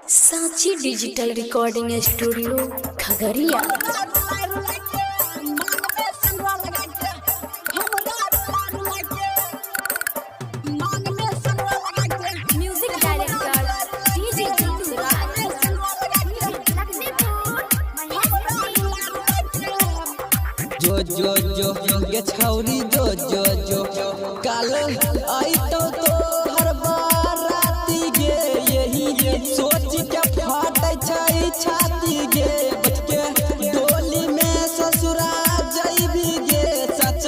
Sanchi digital recording studio Khagaria. Music director DJ Jintu Raj, Laxmipur Maheshwari. जो जो जो गे छौरी जो जो जो काल आइतो तो हर बाराती गे, यही सोच के फाटै छै छाती गे। बच के डोली में ससुरा जैबी गे, सच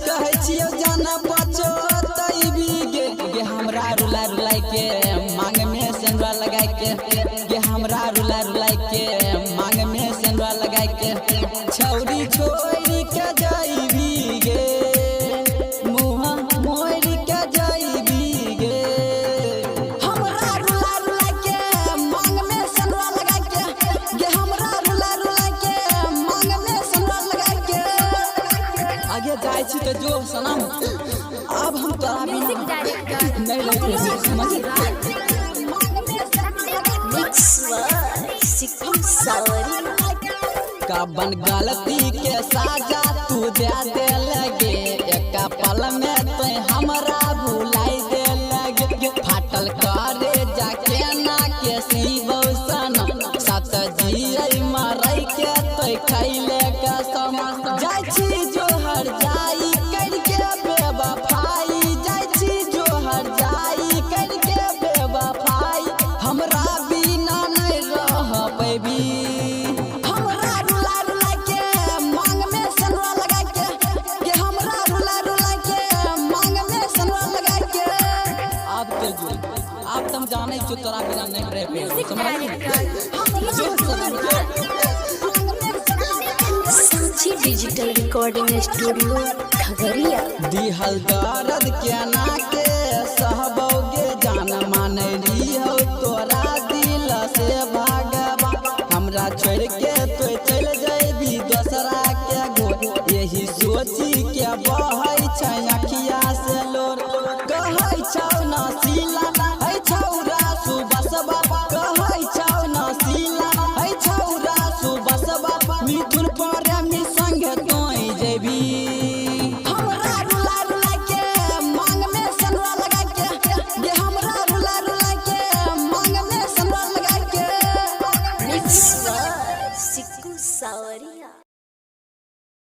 कहै छियौ जाना बचो तैबी गे। गे हमरा रुला रुलाई के मांग में सेनुरा लगाई के, गे हमरा रुला रुलाई के मांग में सेनुरा लगाई के, छौरी छोरी के जैबी गे, मुँह मोरी के जैबी गे। हमरा रुला रुला के मांग में सनवा लगा के, गे हमरा रुला रुला के मांग में सनवा लगा के। आगे जाइ छी तऽ जो सनम, आब हम तोरा बिना म्यूजिक डायरेक्टर नहि रहि समझ। मिक्स सिक्किम सावरी। कबन गलती के साजा तू दे दे लगे, एक पल में तो हमरा भुलाई दे लगे। फाटल करे जाके ना के सीबौ सनम, सत जियै मरै के तो खैले कसम। जाइ छी जोहर जाई करके बेवफाई, जाइ छी जोहर जाई करके बेवफाई, हमरा बिना नहीं रह पैबी। हमरा रुला रुला के मांग में सनवा लगा के, गे हमरा रुला रुला के मांग में सनवा लगा के। आब तो जो आब तुम जानै छो तोरा बिना नहीं रह पेबै, म्यूजिक समझली? डायरेक्टर जो सनम जो। Sanchi digital recording studio Khagaria. दिहल दर्द के ना के सहबौ